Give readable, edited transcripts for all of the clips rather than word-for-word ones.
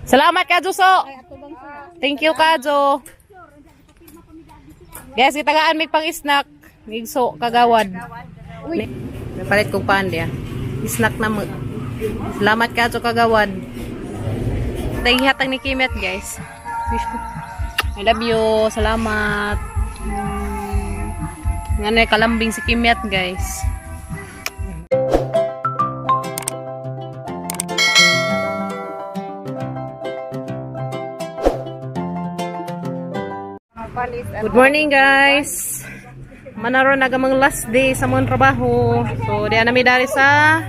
Salamat ka, Juso. Thank you, Kajo. Guys, kitagaan mig pang snack. Migso kagawad. Uy. Palit kong pan dia. Snack na mo. Salamat Kajo kagawad. Dagihatag ni Kimet, guys. Wish ko. I love you. Salamat. Nga na kalambing si Kimet, guys. Good morning, guys. Manaro na gamang last day sa mga trabaho. So diyan nami dari sa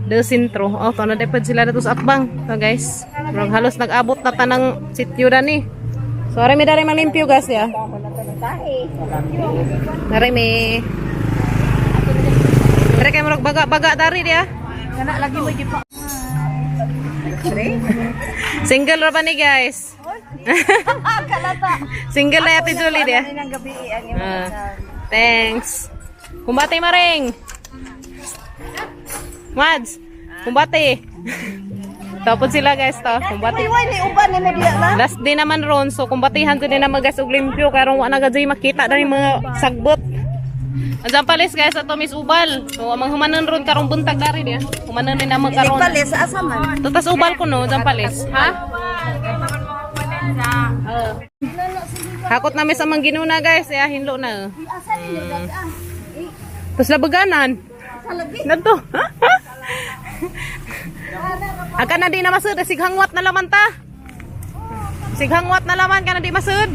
The Sintro. Oh, to na depod sila dito sa Atbang. So guys, murag halos nag-abot na tanang sityo dani. So ari mi dari malimpyo guys ya. Dari mi. Dari kay murag baga-baga dari dia. Kana lagi mo gipa. Single ra ba ni guys? Kalata. Single na Ate Julie dia. Ang gabi ang imo. Ah, thanks. Kumbate maring. Mads, kumbate. Tapos sila guys to, kumbate. Uy, ni uban ni mo diya na. Last day naman ron, so kumbatihan jud na magas og limpyo karon wa na gadyoy makita dali mga sagbot. Andiyan palis guys ato Miss Ubal. So amang humanon ron karong buntag dari dia. Humanon din naman karon. Pali sa asa man. Tutas ubal ko no, diyan palis. Ha? Oo. Hakot namin sa mangginuna guys, ya hinlo na. Asa ni ah. Tapos labaganan. Nanto. Aka na di na masud, sighangwat na laman ta. Sighangwat na laman ka na di masud.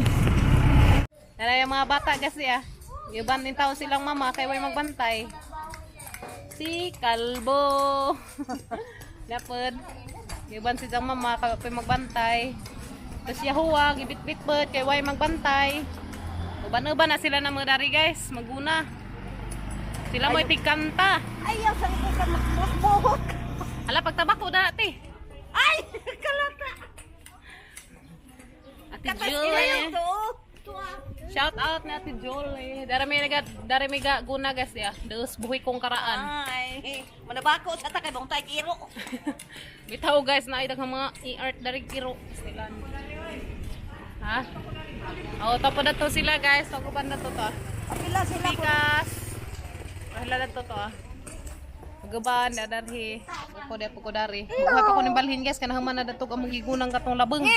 Dala yung mga bata kasi ah. Iban din tao silang mama kay way magbantay. Si Kalbo. Lapod. Iban si siyang mama kay way magbantay. Tapos yahuwa, gibit-bit kay way magbantay. Uban-uban na sila na mga dari guys, maguna. Sila mo itigkanta. Ayaw sa ko ka magbuhok. Ala, pagtabako na ate. Ay, kalata. Ate Julie. To. Shout out na Ate Julie. Darami naga darami ga guna guys ya. Deus buhi kong karaan. Ay, manabako sa ta kay bong tay kiro. Bitaw guys na idag mga i-art dari kiro sila. Ha? Oh, tapo na to sila guys. Taguban na to to. Apila sila. Pikas. Wala na to to. ah. Gaban na darhi. Ako di ko dari. Buhay pa ko ning balhin guys kanang man na datog ang magigunang katong labeng.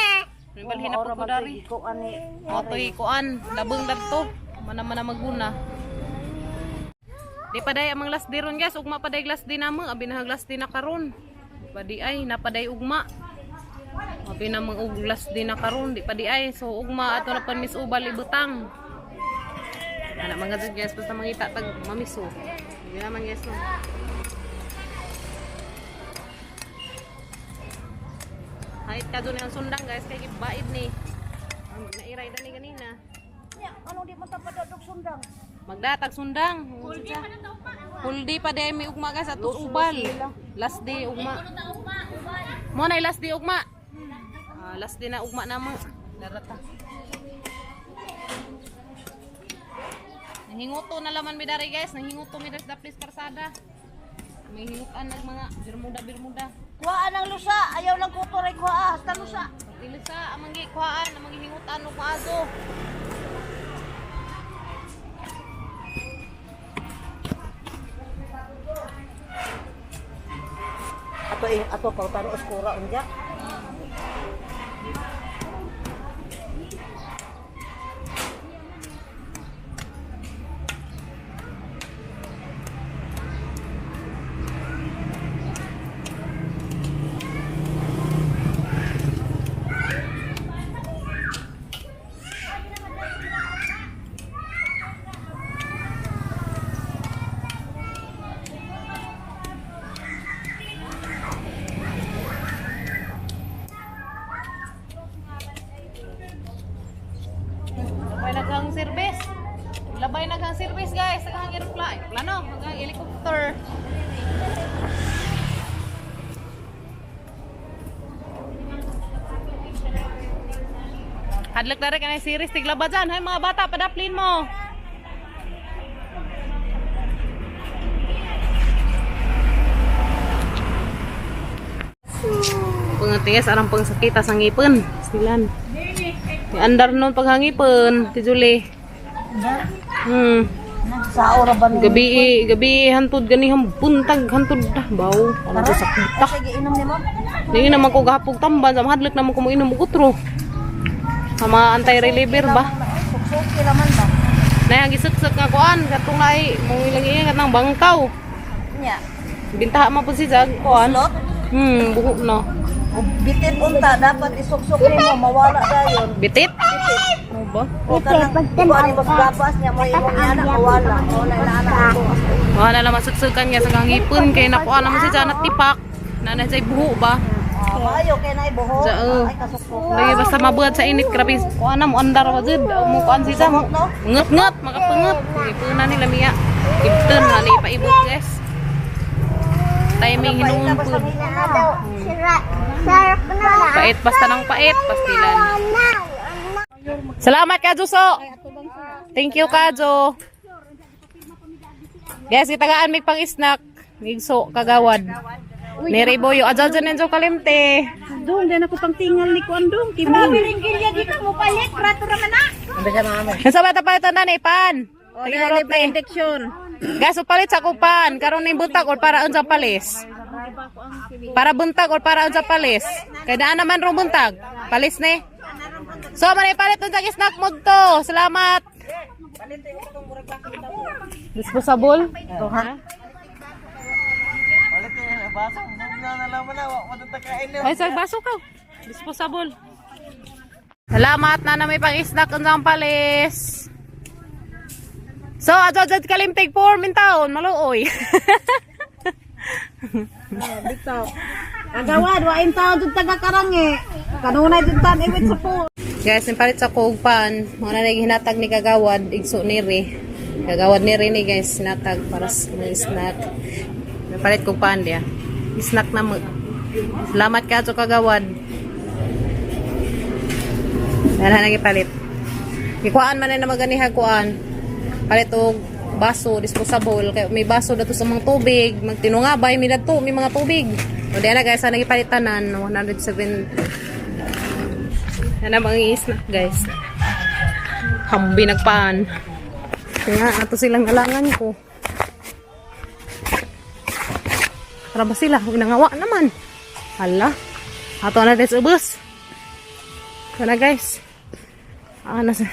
Ning balhin na po ko dari. Ko ani. Otoy kuan, labeng dadto. Mana mana maguna. Di paday amang last day ron guys, ugma paday last day namo, abi na last day na karon. Padi ay napaday ugma. Abi na mang og last day na karon, di pa di ay. So ugma ato na pan Miss Ubal ibutang. Ana mga jud guys, basta mangita tag mamiso. Hindi naman guys no. Hayt ka dun ang sundang guys, kay gibaid ni. Ang nairay dani ganina. Nya, anong di man ta padadog sundang? Magdatag sundang. Puldi pa day may ugma guys atos ubal. Last day ugma. Mo na last day ugma. Ah, last day na ugma na mo. Darata. Nahinguto na laman mi dari guys, nahinguto mi dari sa Daplis Karsada. May hingutan nag mga bermuda bermuda. Kuhaan ang lusa, ayaw lang kutoray kuha, hasta lusa. Dili sa amang gikuhaan, amang gihingutan og maazo. Ato eh, ato pautaro oskura unja. Labay naghang service. Labay naghang service guys. Naghang aeroplano. Plano, naghang helicopter. Hadlok na rin ka na series. Tiglaba dyan. Hay mga bata, padaplin mo. Kung Mga tigas arang pang sakita sa ngipon. Silan. Andar nun paghangipon, ti Julie. Sa ora ba ni? Gabi, gabi hantod gani ham buntag hantod ah, baw. Ano ko sakita. Sige, inom nimo. Hindi naman ko gahapog tamban, sa mahadlok naman ko mo inom og utro. Sa mga anti-reliever ba? Suksuki raman ba? Nay gisuksok nga kuan katong naay mong ilang iya katong bangkaw. Nya. Bintaha man pud si Jag kuan. Slot? Buho na. Ug bitin unta dapat isuksok nimo mawala dayon. Bitit? Ano ba? O kanang kuan mo sa gapas niya mo imong ana mawala. Wala na ana ako. Wala lang masuksukan nga sa kangipon kay nakuha naman si Janet tipak. Nanay say buho ba? Ah, maayo kay nay buho. Sa, oh. Ay kasuksukan. Lagi basta mabuhat sa init grabe. Kuha na mo andar wa jud. Mo kuan si Sam. Ngut-ngut makapungot. Ipuna nila miya. Ibton na ni paibot, guys. Timing hinuon Basta po. may Pait basta ng pait pastilan. Salamat ka Juso. Thank you Kajo. Guys, kitagaan mig pang snack. Migso kagawad. Nere boyo adjal dyan enzo kalimte. Dong, di na ko pangtingal ni Kuan dong. Kimo. Nasa bata pa ito na ni pan. Tingin ni. Injection. Gaso palit sa kupan, karon ning buntag or para unsa palis. Para buntag or para unsa palis. Kay daan naman rong buntag. Palis ni. So man palit unsa snack mo to. Salamat. Disposable? Ha? Ay, sa baso ka. Disposable. Salamat na na may pang-snack unsang palis. So, ato jud kalimtig 4 min taon, maluoy. Bitaw. Agawad, wain taon dun taga karangi. Kanunay dun tan iwit sa po. Guys, nipalit sa kugpan, mga na hinatag ni Kagawad, igso niri. Kagawad niri ni guys, hinatag para sa mga snack. Nipalit kog pan diya. Snack na mo. Salamat ka Kagawad. Dala na gipalit. Gikuan man na maganiha kuan. Palit og baso disposable kay may baso dato sa mga tubig, magtinungabay mi dato may mga tubig. O di na guys, sana gipalit tanan 107. Yan ang mga snack guys. Hambi nagpan. Kaya nga, ato silang alangan ko. Tara ba sila? Uy, nangawa naman. Hala. Ato na tayo sa ubos. Ito na guys. Ah, nasa...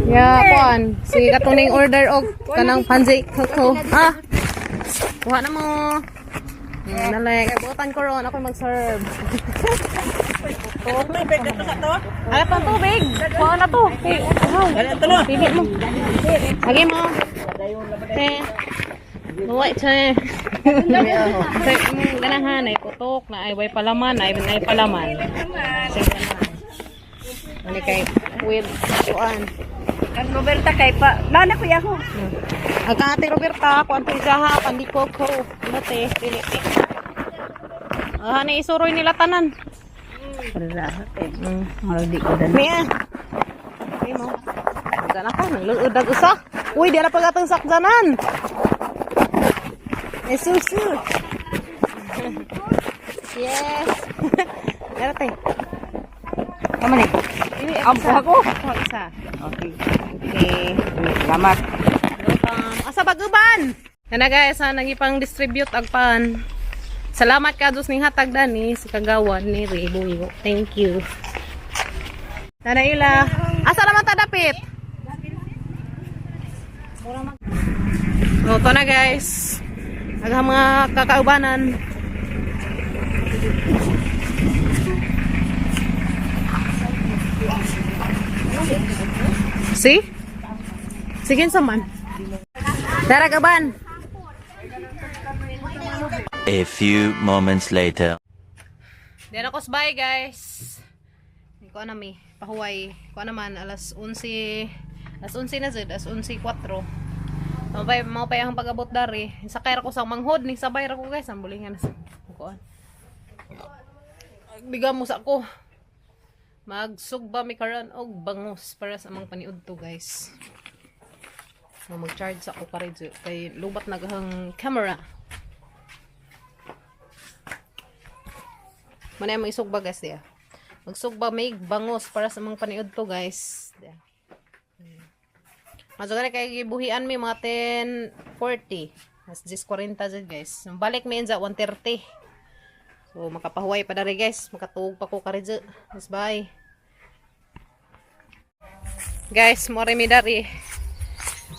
Yeah, kuan. Sige katong ning order og kanang panjay coco. Ah. Kuha na mo. Nalay, kay buotan ko ron ako mag-serve. Ala pang tubig. Kuha na to. Hey, oh. Pili mo. Lagi mo. Te. Luway, te. Te, ganahan ay putok na ay way palaman, ay ay palaman. Sige ganahan. Ano kay with kuan. Ang Roberta kay pa. Lana kuya ko. Ang kaate Roberta, kuan po isaha, pandi ko. Ano te, pili te. Ah, ni isuroy nila tanan. Di ko dan. Mia. Ay mo. Dana ka, nangluod ang usa. Uy, di na pagatong sakdanan. Eh, susu. Yes. Meron te. Tama ni. Ini Ampo ako. Ako isa. Okay. Okay. Salamat. Welcome. Asa baguban? Kana guys, ha, nagipang distribute ag pan. Salamat ka Diyos ning hatag dani sa kagawan ni Reboyo. Thank you. Nana ila. Asa naman ta dapit? So, to na guys. Aghang mga kakaubanan. See? Sige sa man. Tara kaban. A few moments later. Diyan ako sa bye, guys. Ko na mi, pahuway. Ko naman alas 11, alas 11 na zud, alas 11:04. Mao pa ang pag-abot dari. Sakay ra ko sa manghod ni sabay ra ko, guys, ang bulingan na sa kuan. Bigam mo sa ako. Magsugba mi karon og bangus para sa among paniudto, guys. Mag-charge ako pa rin kay lubat naghang camera. Manay ang isugba, guys, diya. Magsugba may bangos para sa mga paniudto, guys. Diya. Masugari kay gibuhian mi mga 10:40. Mas 10:40 jud, guys. Balik mi sa 1:30. So makapahuway pa dari, guys. Makatuog pa ko karidyo. Mas bye. Guys, mo mi dari.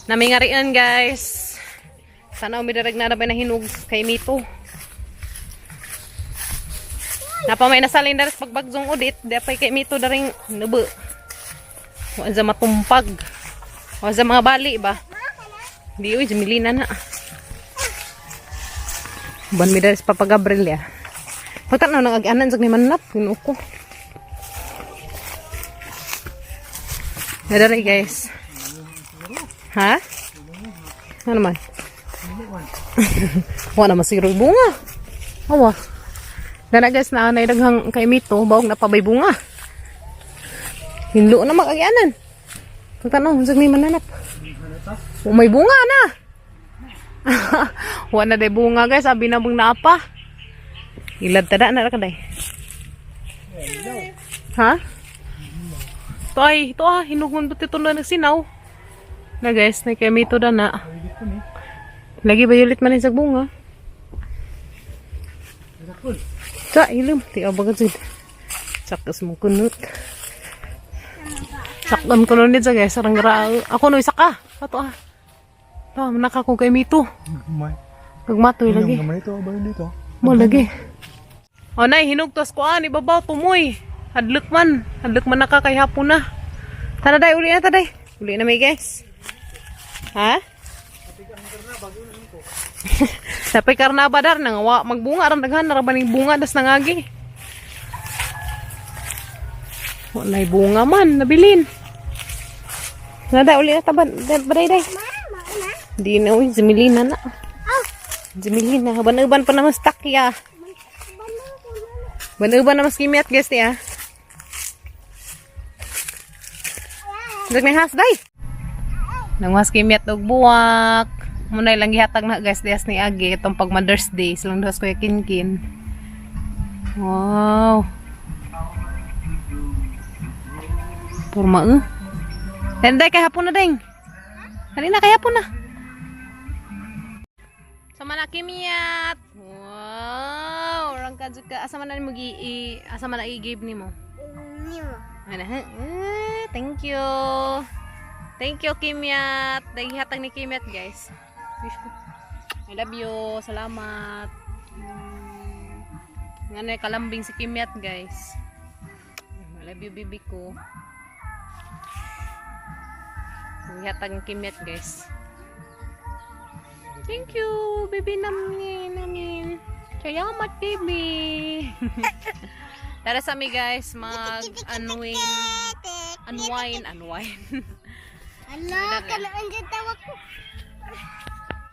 Namingarian, guys. Sana umidarag na na ba na hinog kay mito. Napa may nasalin daris pagbagsong udit, di apay kay mito daring nubo. Wa sa matumpag. Wa sa mga bali ba? Di uy, jumilina na. Ban mi daris Papa Gabriel ya. Pagtanaw nang ag-anan sa ni manap, ginuko. Nadari, guys. Ha? Ano man? Wa na masiro bunga. Awa. Dana, guys, na anay daghang kay mito, bawog na pabay bunga. Hinlo na mag-agyanan. Pagtanaw, unsag may mananap. Oh, may bunga na. Wa na day bunga, guys, abi na bang naapa. Ilad tada na ra kaday. Ha? Ito ay, ito ah, hinugon ba ito na nagsinaw? Na guys, na kay mito da na. Lagi ba yulit man sa bunga? Sa ilom, ti abagad jud. Sakas mo kunot. Sakon ko nun sa guys, sarang gra. Ako no isa ka. Ato ah. To, naka ko kay mito. May. Pagmatoy lagi. Yung naman ito, ba dito? Mo lagi. O nay, hinugtos ko ani babaw tumoy. Hadlok man. Hadlok man naka kay hapon na. Tara day, uli na taday. Uli na may guys. Ha? Sapay karnaba dar nang wa magbunga ran daghan na ra ba ning bunga das nangagi. Wa nay bunga man nabilin. Nada uli na taban baday day. Di na uy, zimilina na. Zimilina, uban-uban pa naman stock ya. Uban-uban naman skimiat, guys, niya. Dag na has day. Nang has kimiat og buwak. Muna lang gihatag na, guys, dias ni Agi itong pag Mother's Day silang duhas Kuya Kinkin. Wow. Porma eh. Henday kay hapon na ding. Halina kay hapon na. Sama na kimiyat. Wow, orang ka jud ka. Asa man na nimo gi asa man na i-give nimo? Ano? Eh, thank you. Thank you, Kimyat. Daghihatag ni Kimyat, guys. Wish ko. I love you. Salamat. Nga na kalambing si Kimyat, guys. I love you, baby ko. Daghihatag ni Kimyat, guys. Thank you, baby namin. Namin. Salamat, baby. Tara sa mi, guys, mag unwind, unwind, unwind. Ala, kanaan dyan tawag ko.